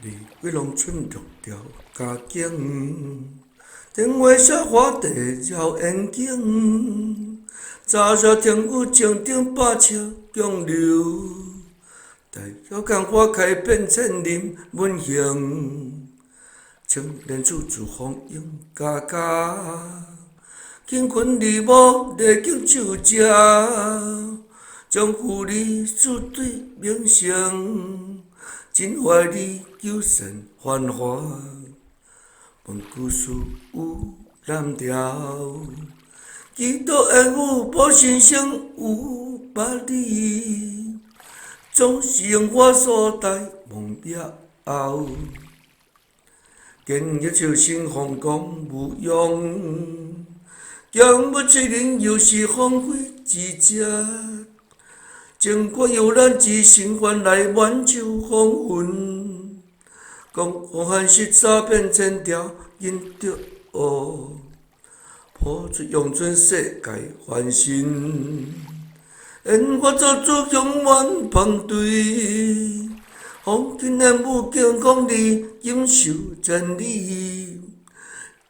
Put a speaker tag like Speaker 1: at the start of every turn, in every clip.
Speaker 1: 里几农村绿潮佳景，电话写花地绕远景，早社天有情顶百尺江流，大桥江花开遍千林文兴，青年处处风影家家，金魂离无丽景手食，将富丽四对名声。真怀你求善繁华，问故事有蓝调，祈祷烟雨无神圣有百里，总是用我所在梦后。今日秋生风光无恙，剑舞吹铃又是荒废之节。情歌由咱之心愿来挽救风云，讲风寒湿沙变千条银着破出阳春世界翻身，烟花做主雄满芳队，风景烟雾健康你锦绣千里，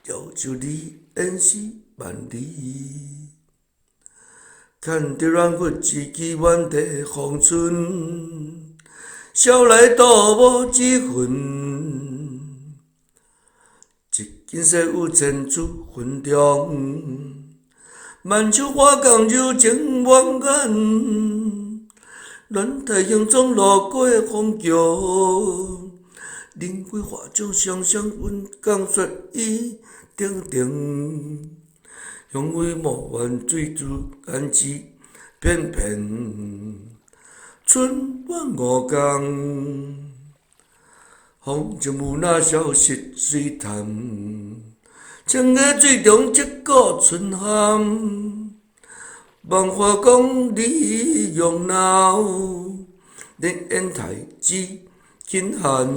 Speaker 1: 遥祝你烟丝万里。牵著软骨一枝满地逢春，少来都无一分。一根细有千珠分中，万树花江柔情满眼。乱台行踪路过枫桥，人鬼画像双双阮讲说伊定定。雄伟莫怨水珠干枝片片，春满五江。风情无那消失水潭，清溪水中一股春寒。万花讲你用脑，连烟台之轻寒，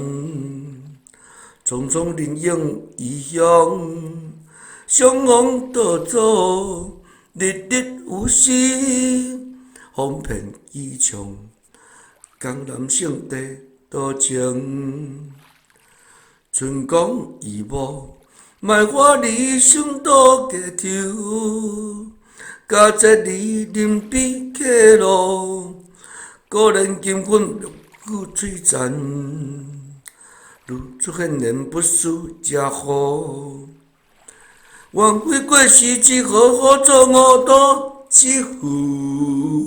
Speaker 1: 匆匆人影异乡。相逢倒数，日日有时，风片机场，江南圣地多情。春光已无，卖花离成都街头，加这里林边客路，果然金粉绿玉璀璨，如出现年不输家好。枉费过时，只好好做五多之父。